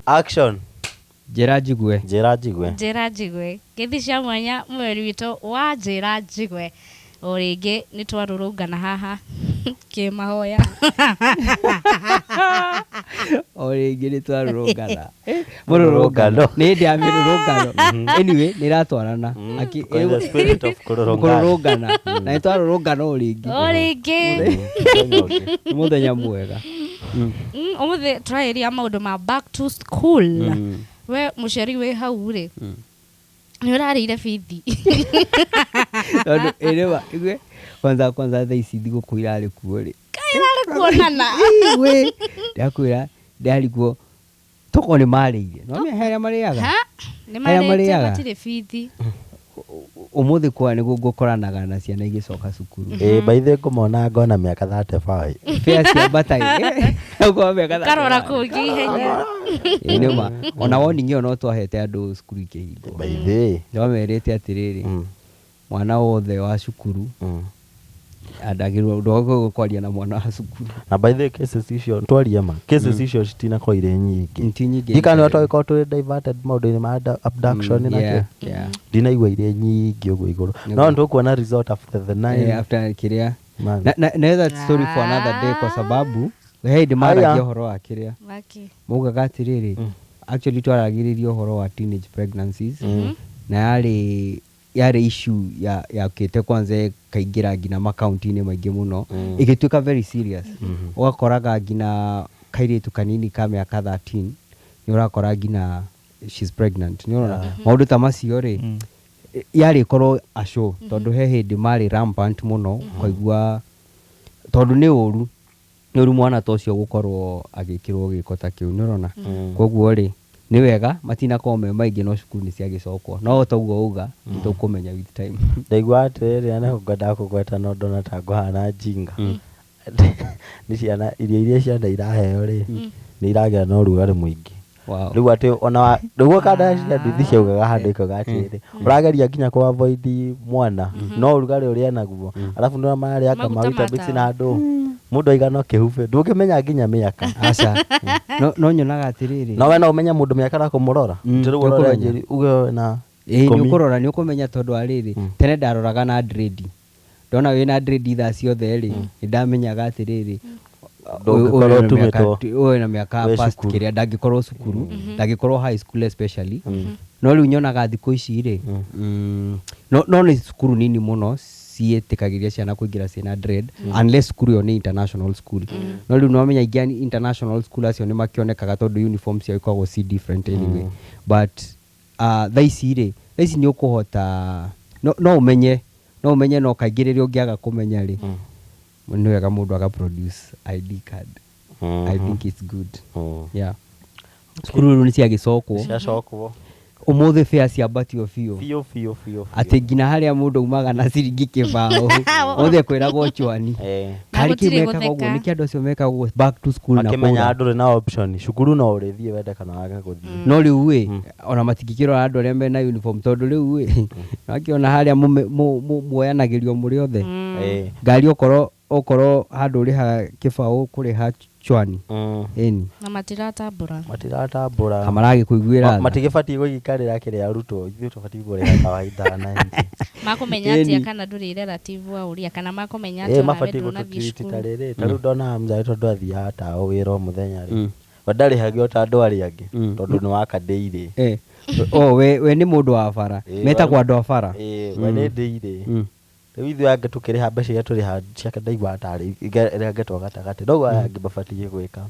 Action. Njĩra njigue. Njĩra njigue. Njĩra njigue. Ngeithi cia mwanya mweri witũ wa njĩra njigue. O rĩngĩ nĩ twarũrũngana haha kĩmahoya. O rĩngĩ nĩ twarũrũngana. Mũrũrũngano. Nĩ hĩndĩ ya mĩrũrũngano. Anyway, nĩ ĩratwarana. In the spirit of kũrũrũngana. Kũrũrũngana. Na nĩ twarũrũngana o rĩngĩ. O rĩngĩ. Mũthenya ũngĩ. Nĩ mũthenya mwega. Ũmũthĩ tũrarĩria maũndũ ma back to school. We mũciari wĩ hau rĩ, nĩ ũrarĩire bithi? Tondũ ĩrĩma igue kwanza kwanza thaa ici thigũkũ irarĩ kuo rĩ. Irarĩ kuonana. Wĩ ndakwĩra ndariguo tokorwo nĩ marĩire. No he arĩa marĩaga. Ha? Nĩ Arĩa marĩte marĩaga. matirĩ bithi. Ũmũthĩ kwa nĩguo ngũkoranaga na ciana igĩcoka cukuru. Ĩ by the way ngũmona ngona mĩaka 35. Fare ciambata ĩ. Ũkona mĩaka Karora 35. kũngĩ ihenya. Ĩ nĩ ma. Ona warning ĩyo no twahete andũ cukuru ikĩhingwo. By the way. Nĩwamerĩte atĩrĩrĩ, mwana wothe wa cukuru andagĩrĩrwo ndwagĩrĩirwo kwaria na mwana wa cukuru. Na by the way cases icio twarie ma cases icio citinakorwo irĩ nyingĩ. Ti nyingĩ. Ndikana nĩ twagĩkorwo tũrĩ diverted maũndũ-inĩ ma abduction na Yeah, kĩ. yeah. Ndinaigua irĩ nyingĩ ũguo igũrũ. No nĩtũkuona result after the 9 After kĩrĩa months. na that story for another day kwa sababu he hĩndĩ maragia Aya. ũhoro wa kĩrĩa Waki. maugaga atĩrĩrĩ, actually twaragĩrĩria ũhoro wa teenage pregnancies na yarĩ issue ya yakĩte kwanza ĩkaingĩra nginya makaunti-inĩ maingĩ mũno, ĩgĩtuĩka very serious. Ũgakoraga nginya kairĩtu kanini ka mĩaka 13 nĩ ũrakora nginya she's pregnant. Nĩ ũrona maũndũ ta macio rĩ, yarĩ ĩkorwo a show tondũ he hĩndĩ marĩ rampant mũno ũkaigua tondũ nĩ ũru nĩ ũru mwana ta ũcio gũkorwo agĩkĩrwo gĩko ta kĩu, nĩ ũrona. Koguo rĩ nĩ wega matinakorwo me maingĩ no cukuru nĩ ciagĩcokwo no toguo uga nĩ tũkũmenya with time. Ndaigua atĩrĩrĩ, na ngwendaga kũgweta no ndona ta ngũhana njinga. Nĩ ciana irio iria ciana iraheo rĩ, nĩ iragĩa na ũrugarĩ mũingĩ. Wow. Rĩu atĩ ona rĩu kanda cia nduthi ciaugaga handũ ikauga atĩrĩrĩ, ũrageria nginya kũ avoid mwana no ũrugarĩ ũrĩa naguo, arabu nĩ mararĩanga Maguta ma vitamins ma na andũ mũndũ aigana kĩhubĩ ndũngĩmenya nginya mĩaka. Aca. No nyonaga atĩrĩrĩ, No we no ũmenye mũndũ mĩaka na kũmũrora. Rĩu ũrore nĩũkũmenya. Njeri uge we na Ĩĩ nĩ ikũmi. ũkũrora nĩ ũkũmenya tondũ wa rĩrĩ, tene ndaroraga na dread, ndona wĩna dread thaa ciothe rĩ, nĩ ndamenyaga atĩrĩrĩ, Ndũngĩkorwo ũtumĩtwo. ũyũ na mĩaka Wĩ past cukuru. kĩrĩa ndangĩkorwo cukuru, ndangĩkorwo high school especially. No rĩu nyonaga thikũ ici rĩ, no nĩ cukuru nini mũno ciĩtĩkagĩria ciana kũingĩra ciĩna dread unless cukuru ĩyo nĩ international school. No rĩu nĩwamenya aingĩ a international school acio nĩ makĩonekaga tondũ uniform ciao ikoragwo ci different anyway. But thaa ici rĩ, thaa ici nĩ ũkũhota no ũmenye, no ũmenye, no kaingĩ rĩrĩa ũngĩaga kũmenya rĩ, nĩ wega mũndũ aga produce ID card. I think it's good. Yeah. Cukuru rĩu nĩ ciagĩcokwo. Ciacokwo. Ũmũthĩ fare ciambatio biũ. Biũ biũ biũ. Atĩ nginya harĩa mũndũ aumaga na ciringi kĩbaũ othe kwĩragwo chwani. Na Karĩ kĩ gũtirĩ mekaga ũguo? gũtheka. Nĩkĩ andũ acio mekaga ũguo back to school na Makĩmenya kũra? andũ na option cukuru no ũrĩthiĩ wende kana wage gũthiĩ. No rĩu ĩ ona matingĩkĩrora andũ arĩa mena uniform tondũ rĩu ĩ wakĩona harĩa muoyanagĩrio mũrĩ othe. Ngari okorwo handũ ũrĩhaga kĩbaũ kũrĩha chwani. Ĩni. Na matiratambũra. Matiratambũra. Kamaragĩkũiguĩra tha. Matigĩbatiĩ gũgĩikarĩra kĩrĩa arutwo ithuĩ tũbatiĩ kũrĩha kawaida wananchi. Makũmenya atĩa Ĩni. kana ndũrĩ relative wa ũrĩa kana makũmenya atĩa onawe Mabatiĩ ndũnathiĩ gũtũtiriti cukuru. ta rĩrĩ ta rĩu ndona Hamza tondũ athiaga taũ wĩra o mũthenya rĩ, we ndarĩhagio ta andũ arĩa angĩ tondũ nĩ waka ndĩirĩ. Oh, we nĩ mũndũ wa bara. Metagwo andũ a bara. We nĩ ndĩirĩ. Rĩu ithuĩ angĩ tũkĩrĩha mbeca iria tũrĩha ciake ndaigua tarĩ ĩrengetwo gatagatĩ noguo aya angĩ mabatiĩ gwĩka.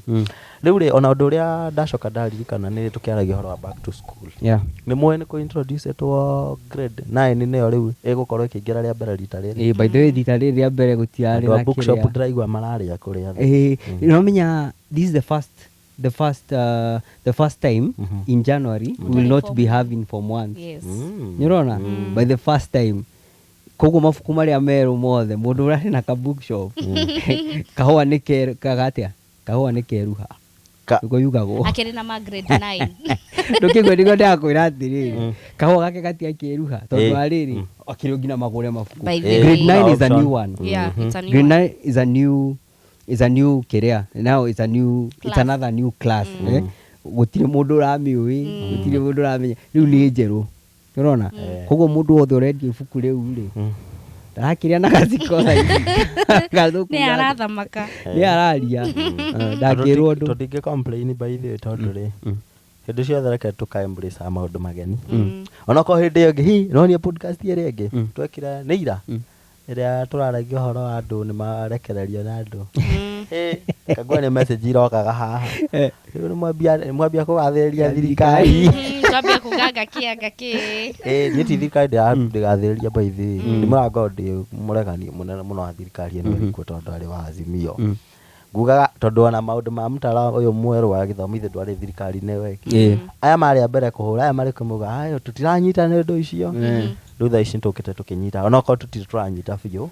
Rĩu rĩ ona ũndũ ũrĩa ndacoka ndaririkana nĩ tũkĩaragia ũhoro wa back to school. Nĩ mũĩ nĩ kũ introduce ĩtwo grade 9 nĩyo rĩu ĩgũkorwo ĩkĩingĩra rĩa mbere rita rĩrĩ. By the way rita rĩrĩ rĩa mbere gũtirarĩ Andũ a na bookshop kĩrĩa. ndĩraigua mararĩa kũrĩa thĩ. No menya this is the first time in January we will not be having form 1. Yes. Nĩ ũrona? By the first time koguo mabuku marĩa merũ mothe mũndũ ũrarĩ na ka bookshop kahũa nĩ kaga atĩa? Kahũa nĩ keruha. Nĩguo yugagwo. Akĩrĩ na ma grade 9. Ndũkĩigua nĩguo ndĩrakwĩra atĩrĩrĩ, kahũa gake gatiakĩruha tondũ wa rĩrĩ akĩrĩ nginya magũre mabuku. By the Grade way. 9 is a Option. new one. Yeah, it's a new Grade one. 9 is a new kĩrĩa now it's a new, it's Class. another new class. Gũtirĩ mũndũ ũramĩũĩ, gũtirĩ mũndũ ũramenya, rĩu nĩ njerũ, ũrona? Koguo mũndũ wothe ũrendia ibuku rĩu rĩ, ndarakĩrĩa na gaciko thaa ici. Gathũku. Nĩ arathamaka. Nĩ araria. Ah, ndangĩrwo ũndũ. Tũtingĩ complain by the way, tondũ rĩ, hĩndĩ ciothe reke tũka embrace maũndũ mageni, onokorwo hĩndĩ ĩyo ĩngĩ hi nonie podcast ĩrĩa ĩngĩ twekire nĩ ira, ĩrĩa tũraragia ũhoro wa andũ nĩ marekererio na andũ. Kangua nĩ message irokaga haha rĩu, nĩ mwambia kũgathĩrĩria thirikari. Twambia kuga ngaki ngaki. Ĩ niĩ ti thirikari ndĩgathĩrĩria, by the way ndimũrangorwo ndĩ mũregani mũnene mũno wa thirikari ĩno ĩrĩkuo, tondũ arĩ wa Azimio ngugaga, tondũ ona maũndũ ma mũtara ũyũ mwerũ wa gĩthomo, ithe ndwarĩ thirikari-inĩ we. Aya marĩ a mbere kũhũra, aya marĩ kũmauga ayo tũtiranyita nĩ ũndũ icio. Rĩu thaa ici nĩtũkĩte tũkĩnyita, onokorwo tũtirĩ tũranyita biũ,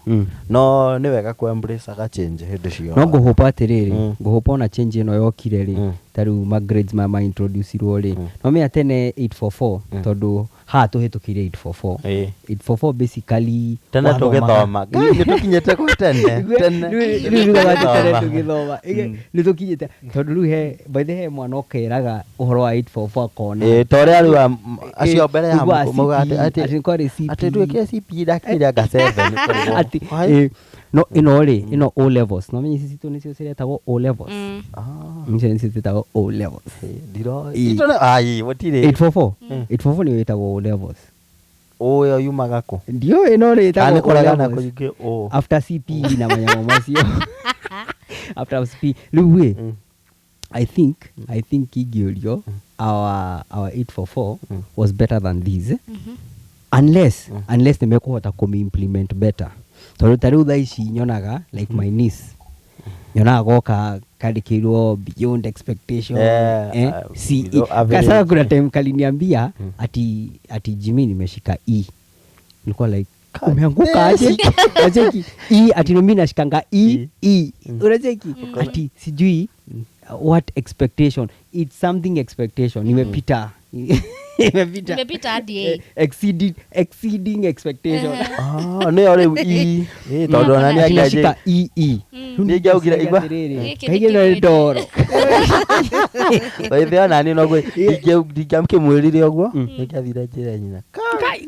no nĩ wega kũ embrace aga change hĩndĩ ciothe. No ngũhũpa atĩrĩrĩ, ngũhũpa ona change ĩno yokire rĩ, ta rĩu ma grades maya ma introducirwo rĩ, no menya tene 844, tondũ haha tũhĩtũkĩire 844. 844 basically Tene wathomaga- tũgĩthoma. Ngai, nĩ tũkinyĩte kwa tene tene. Rĩu rĩu atĩ tene Tũgĩthoma. tũgĩthoma. Nĩ tũkinyĩte, tondũ rĩu he by the he mwana ũkeraga ũhoro wa 844 akona. Ĩ, ta ũrĩa rĩu acio mbere ya Ũiguaga mauga CPE, atĩ atĩ kwarĩ CPE. Atĩ twĩkire CPE ndakinyire anga 7 kũrigwo. Atĩ Why? No ĩno rĩ, ĩno O levels, no menye ici citũ nĩcio ciretagwo O levels. Icio nĩcio ciĩtagwo O levels. Ndiro Ĩ. itũ ai gũtirĩ. 844, 844 nĩyo ĩtagwo O levels. Ũyũ yumaga kũ? Ndiũĩ, no rĩ Kana ĩtagwo nĩ O kũregana levels. kũingĩ ũ. After CPE na manyamũ macio, after CPE rĩu ĩ, I think ingĩũrio, our 844 was better than this, unless nĩ mekũhota kũmi-implement better, tondũ ta rĩu thaa ici nyonaga like my niece, nyonaga goka kandĩkĩirwo beyond expectation. Yeah, C below E. average. Sasa kuna time kaliniambia ati Jimmy, nimeshika E. Nilikuwa like, umeanguka aje? Unacheki E, ati mimi nashikanga E E, unacheki ati sijui what expectation, it's something expectation nimepita, imepita. Imepita hadi A. Exceeding expectation. Ah, nĩyo rĩu E. Ĩ, tondũ ona nĩ Ati angĩanjĩ nashika E E. Nĩ ingĩaugire, igua. Gĩkĩ Kaingĩ nĩ nĩ kĩndũ. ndoro. Ithe ona niĩ noguo ndingĩamkĩmwĩrire ũguo, nĩngĩathire njĩre nyina.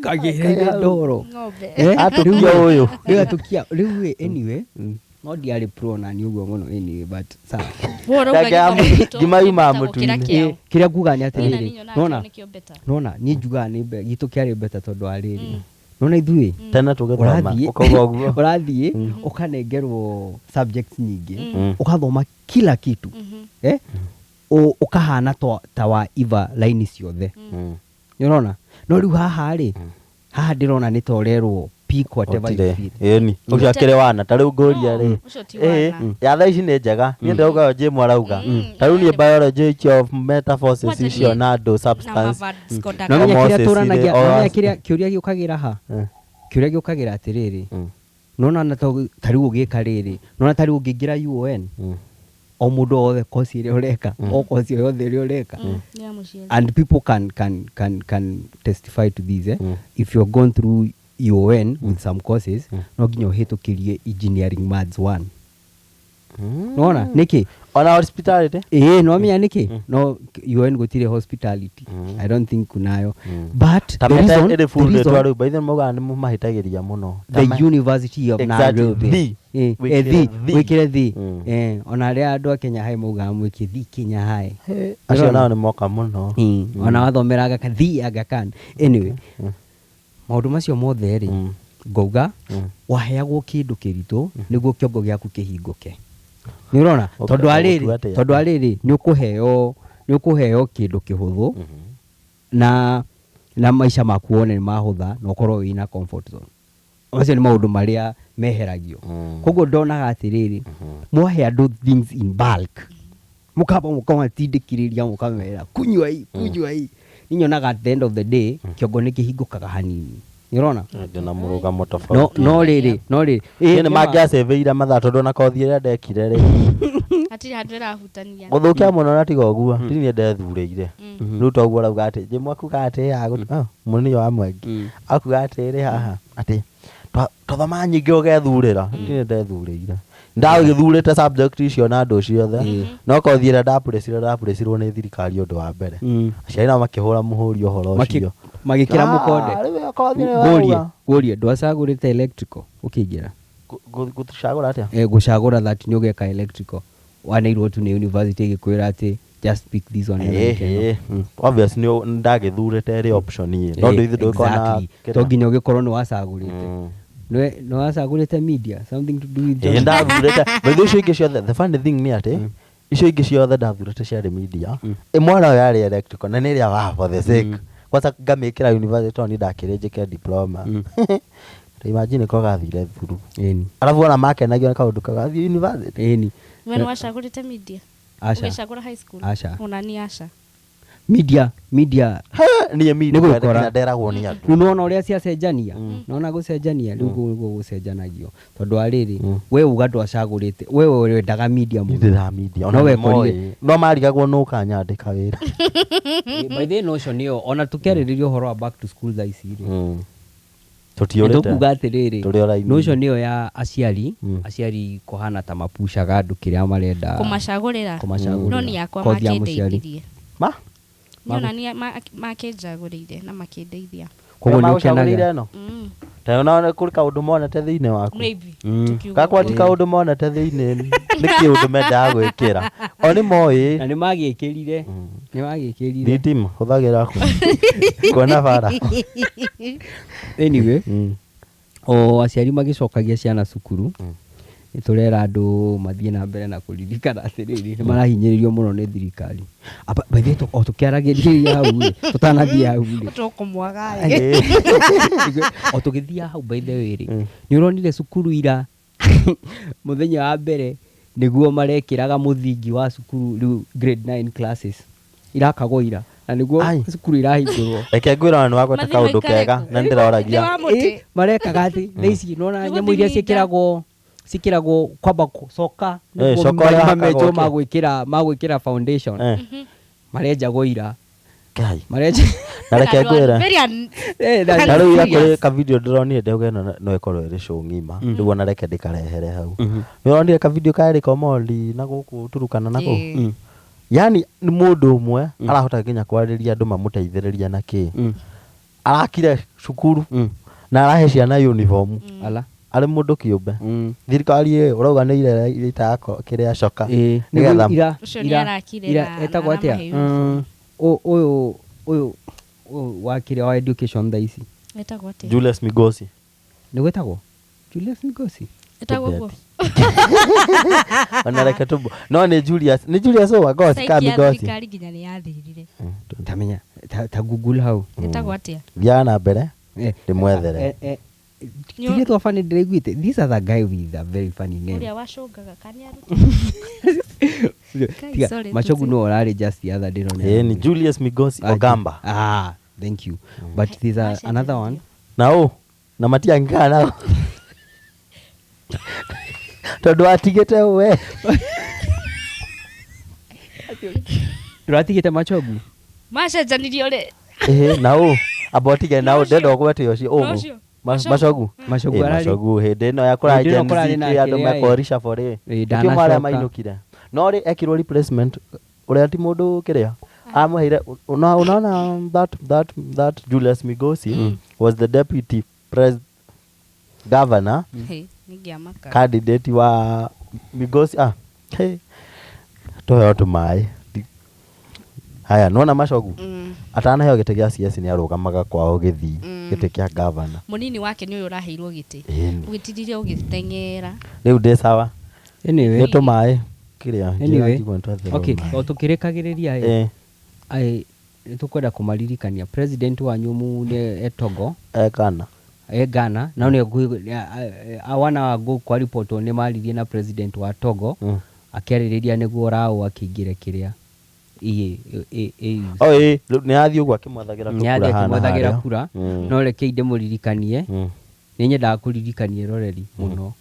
Kaingĩ ndoro. Ng'ombe. Atũkia ũyũ. Rĩu atũkia rĩu ĩ, anyway no ndiarĩ pro na nĩ ũguo mũno, anyway, but sawa. Wewe ũrauga Nganga ya gĩthomo gitũ ngima yumaga kĩbeta gũkĩra mũtu-inĩ. kĩao. Kĩrĩa nguga nĩ Ĩna atĩrĩrĩ, niĩ nyonaga nona kĩo nĩkĩo better. nona niĩ njugaga nĩ gitũ kĩarĩ better, tondũ wa rĩrĩ, nona ithuĩ Tene tũgĩthoma ũrathiĩ ũkauga ũguo. ũrathiĩ ũkanengerwo subjects nyingĩ, ũgathoma kila kitu, eh? Ũkahana ta wa iva laini ciothe. Nĩũrona? No rĩu haha rĩ, haha ndĩrona nĩ ta ũrerwo pick whatever you Gũtirĩ. feel. Ĩni ũcio akĩrĩ wana ta rĩu ngũria rĩ. No, ũcio ti wana. Ya thaa ici nĩ njega, niĩ ndĩrauga yo Jim arauga ta rĩu niĩ biology icio metaphors Kwaja icio niĩ- na andũ Na substance. ma-verbs conduct. No menya kĩrĩa Osmosis tũranagia, rĩ, no menya o- kĩrĩa kĩũria gĩũkagĩra ha, kĩũria gĩũkagĩra atĩrĩrĩ, nona na ta rĩu ũgĩka rĩrĩ, nona ta rĩu ũngĩingĩra UON, o mũndũ o wothe course ĩrĩa ũreka, o course o yothe ĩrĩa ũreka, Nĩ ya mũciari. And people can testify to this, eh? If you're gone through UON with some courses, no nginya ũhĩtũkĩrie engineering maths 1. Nona nĩkĩ? Ona hospitality. Ĩĩ, no menya nĩkĩ no UON gũtirĩ hospitality. I don't think kunayo, but Ta the meta reason, ĩrĩ the full reason rĩtwa rĩu by the way maugaga nĩ mahĩtagĩria mũno. The University of Exactly. Nairobi. The. Wĩkĩre the. the. Wĩkĩre the. Ona arĩa andũ a Kenya High maugaga mwĩke the Kenya High. Acio nao nĩ moka mũno. Ona wathomera Aga Khan, the Aga Khan. Anyway, maũndũ macio mothe rĩ, ngauga waheagwo kĩndũ kĩritũ nĩguo kĩongo gĩaku kĩhingũke. Nĩ ũrona? Tondũ arĩrĩ, ũgũtua atĩa? tondũ arĩrĩ, nĩ ũkũheo kĩndũ kĩhũthũ na maica maku wone nĩ mahũtha na ũkorwo wĩna comfort zone. Macio nĩ maũndũ marĩa meheragio. Koguo ndonaga atĩrĩrĩ, mwahe andũ things in bulk, mũkamba mũkamatindĩkĩrĩria, mũkamera kunyua hii, kunyua hii, niĩ nyonaga at the end of the day kĩongo nĩ kĩhingũkaga hanini. Nĩ ũrona? Ndĩ na mũrũgamo No tofauti. no rĩrĩ Niĩ nĩ mangĩacĩvĩire mathaa, tondũ ona kothi ĩrĩa ndekire rĩ, Hatirĩ handũ ĩrahutania. Gũthũkia mũno na tiga ũguo ti niĩ ndethurĩire. Rĩu toguo ũrauga atĩ Jim akuga atĩ mũnini wa Mwangi akuga atĩrĩ haha atĩ twathomaga nyingĩ ũgethurĩra. Ti niĩ ndethurĩire. Ndagĩthurĩte subject icio na andũ ciothe, no kothi ĩrĩa ndapũrĩcirwo, ndapũrĩcirwo nĩ thirikari ũndũ wa mbere. Aciari nao makĩhũra mũhũri ũhoro ũcio. Magĩkĩra mũkonde. Ah, rĩu kothi nĩyo Ngũrie, wauga. ngũrie, ndwacagũrĩte electrical ũkĩingĩra? Gũcagũra atĩa? Eh, gũcagũra that nĩ ũgeka electrical, waneirwo tu nĩ university ĩgĩkwĩra atĩ just pick this one na gĩkeno. Obvious nĩ ndagĩthurĩte ĩrĩ option ĩ, no ndũithi ndũgĩkorwo na Exactly. To nginya ũgĩkorwo nĩ wacagũrĩte. Nĩ wacagũrĩte media, something to do with Ĩĩ, journalism. ndathurĩte, but icio ingĩ ciothe, the funny thing nĩ atĩ icio ingĩ ciothe ndathurĩte ciarĩ media, ĩmwe nayo yarĩ electrical, na nĩ ĩrĩa wa for the sake kwanza ngamĩkĩra university tondũ niĩ ndakĩrĩ njĩke diploma. Imagine ko gathire thuru. Ĩni. Arabu ona makenagio nĩ kaũndũ kau gathiĩ university. Ĩni. We nĩ wacagũrĩte media? Aca. Ũgĩcagũra high school? Aca. Ona ni aca. Media, media. He, niĩ media Nĩ gũkora. nginya nderagwo nĩ andũ. Rĩu nĩwona ũrĩa ciacenjania, nona gũcenjania rĩu gũguo gũcenjanagio tondũ wa rĩrĩ, we uga ndwacagũrĩte, we wendaga media mũno. Ndĩra media ona No nĩ wekorire. moĩ. No marigagwo nũ ũkanyandĩka wĩra. By the way, notion ĩyo ona tũkĩarĩrĩria ũhoro wa back to school thaa ici rĩ, Tũtiũrĩte. tũkuga atĩrĩrĩ, Tũrĩ o raini. notion ĩyo ya aciari, aciari kũhana ta mapushaga andũ kĩrĩa marenda Kũmacagũrĩra. kũmacagũrĩra. No ni akwa Kothi ya mũciari. makĩndeithirie. Ma? Niĩ ona niĩ makĩnjagũrĩire na makĩndeithia. Koguo nĩ Magũcagũrĩire ũkenaga. ĩno? Ta ona kũrĩ kaũndũ monete thĩinĩ waku. Maybe. Tukiuga Gakwa ti ũguo. kaũndũ monete thĩinĩ, nĩ kĩũndũ mendaga gwĩkĩra. O nĩ moĩ. Na nĩ magĩkĩrire, nĩ magĩkĩrire. Thitima hũthagĩra kuona bara. Anyway, o aciari magĩcokagia ciana cukuru, nĩ tũrera andũ mathiĩ na mbere na kũririkana atĩrĩrĩ, nĩ marahinyĩrĩrio mũno nĩ thirikari. Apa, by the way, o tũkĩaragĩria hau rĩ, tũtanathiĩ hau rĩ, Tũkũmwaga ĩ. O tũgĩthiaga hau, by the way rĩ, nĩ ũronire cukuru ira mũthenya wa mbere nĩguo marekĩraga mũthingi wa cukuru rĩu, grade 9 classes irakagwo ira na nĩguo Ai. cukuru irahingũrwo. Reke ngwĩra ona nĩ wagweta Mathiĩ kaũndũ maikare kega kũ? na nĩndĩroragia. Thĩ wa mũtĩ. Ĩ, marekaga atĩ thaa ici nona Nĩ nyamũ iria gũthiminda. ciĩkĩragwo kwamba coka Eh, nĩguo coka ũrĩa marima menjwo hakagwo kĩ? magwĩkĩra foundation. Marenjagwo ira. Ngai. Marenja. Na reke Andũ ngwĩre. very Na rĩu ira kũrĩ ka video ndĩronire, ndauga ĩno no ĩkorwo ĩrĩ show ng'ima, rĩu ona reke ndĩkarehere hau. Nĩ ũronire ka video ka Eric Omondi na gũkũ Turukana na kũ? Yani nĩ mũndũ ũmwe arahota nginya kwarĩria andũ mamũteithĩrĩria na kĩ, arakire cukuru na arahe ciana uniform. Ala. Arĩ mũndũ kĩũmbe. Thirikari ĩ ũrauga nĩ ire ĩtaga kĩrĩa coka. Ĩ, Nĩgetha nĩguo ira Ũcio nĩ ira arakire ira na etagwo atĩa? aramahe uniform. Ũyũ wa kĩrĩa wa education thaa ici. Etagwo atĩa? Julius Migosi. Nĩ gwĩtagwo Julius Migosi. Etagwo ũguo. Ona reke tũmbo no nĩ Julius, nĩ Julius ũũ Wagosi ka Saiki ya Migosi. thirikari nginya nĩ yathirire. Tamenya ta Google hau. Etagwo atĩa? Thiaga na mbere Eh, ndĩmwethere. Tigä twa funny ndĩraiguĩte, this other guy with a very funny name. Ũrĩa wacũngaga kana nĩ Kai, Tiga, sorry, Machogu tuti- no ũrarĩ just the other day no Ĩĩ, ni Julius Migosi Ogamba. Ah, thank you, but there's another one. Na ũ na matiangĩkana nao tondũ watigĩte we. Ndũratigĩte Machogu. Macenjanirio rĩ? Ĩhĩ, na ũ amba ũtige na ũ Na ũcio. ndenda ũgwete ũcio ũ Na ũcio. Machogu. Machogu. Machogu Ĩ, ararĩ Machogu hĩndĩ ĩno ya kũrarĩ Hĩndĩ ĩno Gen Z kũrarĩ na kĩ andũ kĩrĩa ĩ. mekorisha bore. Ĩ, Nĩkĩo marĩa ndanacoka. mainũkire no rĩ ekirwo replacement ũrĩa ti mũndũ kĩrĩa amũheire unaona that Julius Migosi was the deputy pres governor Hey, ningĩamaka. candidate wa Migosi, ah, hey. Tũheo tũmaĩ. Haya, nona Machogu atanaheo gĩtĩ gĩa CS nĩ arũgamaga kwao gĩthii gĩtĩ kĩa governor. Mũnini wake nĩ ũyũ ũraheirwo gĩtĩ. Ĩni. Ũgĩtirire ũgĩteng'era. Rĩu ndĩ sawa. Anyway. Nĩ tũmaĩ kĩrĩa. Anyway, njĩra njigua nĩtwetherwo okay, maĩ. o tũkĩrĩkagĩrĩria ĩ, Eh, nĩ tũkwenda kũmaririkania president wanyu mu nĩ etogo eh, kana e Ghana nao nĩ wana wa kwa ripotwo nĩ maririe na president wa Togo akĩarĩrĩria nĩguo raũ akĩingĩre kĩrĩa Oh, ĩ rĩu nĩ athiĩ ũguo akĩmwathagĩra nĩ tũkura athiĩ hana akĩmwethagĩra harĩa. kura. No reke ndĩmũririkanie, nĩ nyendaga kũririkania eroreri mũno,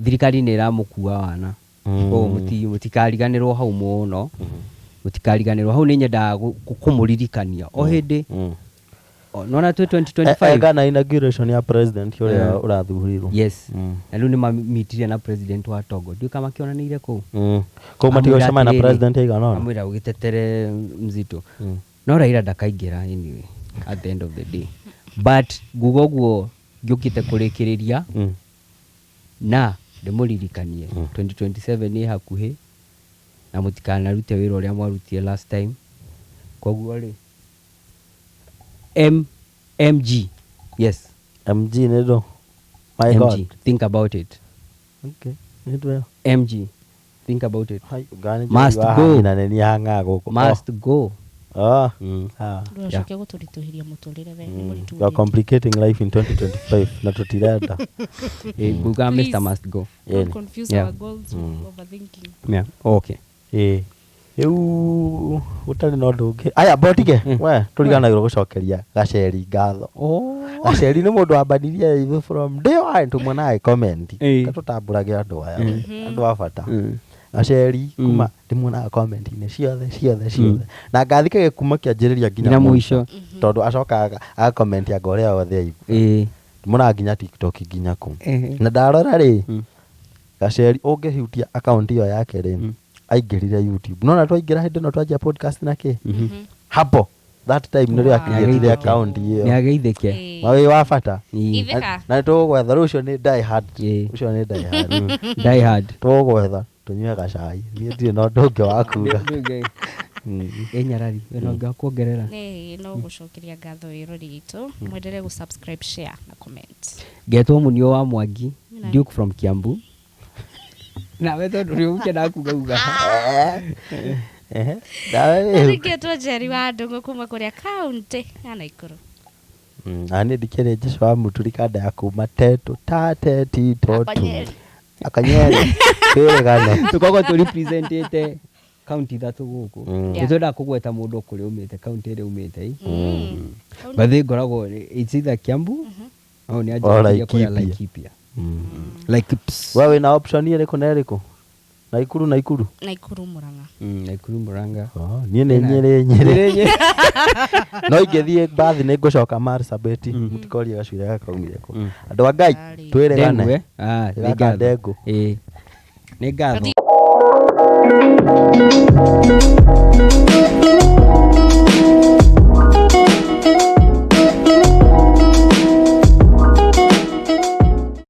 thirikari nĩ ĩramũkua wana. Koguo mũtikariganĩrwo hau mũno, mũtikariganĩrwo hau, nĩ nyendaga kũmũririkania o hĩndĩ. Nona twĩ 2025. Eka na inauguration ya president ũrĩa ũrathurirwo. Yes. Na rĩu nĩ mamitire na president wa Togo, ndiũĩ kana makĩonanĩire kũu. Kũu matigũcemania na Amwĩra atĩrĩrĩ, president aigana ũna. Amwĩra ũgĩtetere mzito no Raila ndakaingĩra anyway at the end of the day, but nguga ũguo ngĩũkĩte kũrĩkĩrĩria na ndĩmũririkanie 2027 nĩ hakuhĩ na mũtikanarute wĩra ũrĩa mwarutire last time. Koguo rĩ, M MG, yes. MG nĩ ndũ my MG God. Think about it. Okay, nĩ ndũ ĩyo. MG, think about it. Hai, ngani Must njũri wa go. hang'ina nĩ niĩ hang'aga gũkũ. Must go. Oh. Ah. Ndũgacoke gũtũritũhĩria mũtũrĩre we nĩ mũritũ. You are complicating life in 2025 na tũtirenda. Nguga Please. Mr must go. Don't confuse our goals with overthinking. Yeah, okay. Ĩĩ, rĩu gũtarĩ na ũndũ ũngĩ aya mbotige we tũriganagĩrwo gũcokeria gaceri ngatho. Gaceri nĩ mũndũ wambanirie ithu from day one tũmuonaga comment. Gatũtambũrage andũ aya, andũ a bata. Gaceri kuma ndĩmuonaga comment-inĩ ciothe ciothe ciothe na ngathikage kuma kĩanjĩrĩria nginya nginya mũico. Tondũ acokaga agakomenti anga ũrĩa wothe aigua. Ndĩmuonaga nginya TikTok nginya kũ. Na ndarora rĩ, gaceri ũngĩhutia akaunti ĩyo yake rĩ, aingĩrire YouTube nona twaingĩra hĩndĩ ĩno twanjia podcast na kĩ hapo that time nĩrĩo Wow. akiriatire akaunti Nĩ ĩyo. ageithĩke. Mawĩ wa bata. Itheka. Na nĩtũgũgwetha rĩu ũcio nĩ die hard. Ũcio nĩ die hard. Die hard. Tũgũgwetha tũnyue gacai, niĩ ndirĩ na ũndũ ũngĩ wa kuga. Ĩ nyarari wĩna ũngĩ wa kuongerera? Nĩ no gũcokeria ngatho wĩrori witũ, mwendelee gũ subscribe, share na comment. Ngetwo Munio wa Mwangi Duke from Kiambu, nawe tondũ nĩ ũgũkena kuga uga. Ehe, nawe rĩu. Ngetwo Njeri wa Ndũng'ũ kuma kũrĩa kaunti ya Naikuru. Na niĩ ndikĩrĩ Jesu wa Mũturi kanda ya kuma tetũ ta teti totu. Akanyeri. Akanyeri twĩrĩgane. Tũkoragwo tũ representĩte kaunti ithatũ gũkũ. Yeah. Nĩ twendaga kũgweta mũndũ kũrĩa umĩte, kaunti ĩrĩa umĩte ĩ. But ngoragwo it's either Kiambu au nĩ Or anjĩrĩria kũrĩa Laikipia. Laikipia, Laikips. We wĩna option ĩrĩkũ na ĩrĩkũ? Naikuru, Naikuru. Naikuru Murang'a. Naikuru Murang'a. Oh, niĩ nĩ Nyĩrĩ, Nyĩrĩ. No ingĩthiĩ mbathi nĩ ngũcoka Marsabit, mũtikorie gacui gakaumire kũ. Andũ a Ngai Arĩ. twĩrĩgane. Ndengu, eh? Ah, nĩ Gaka ngatho. ndengũ. Ĩ. Nĩ ngatho.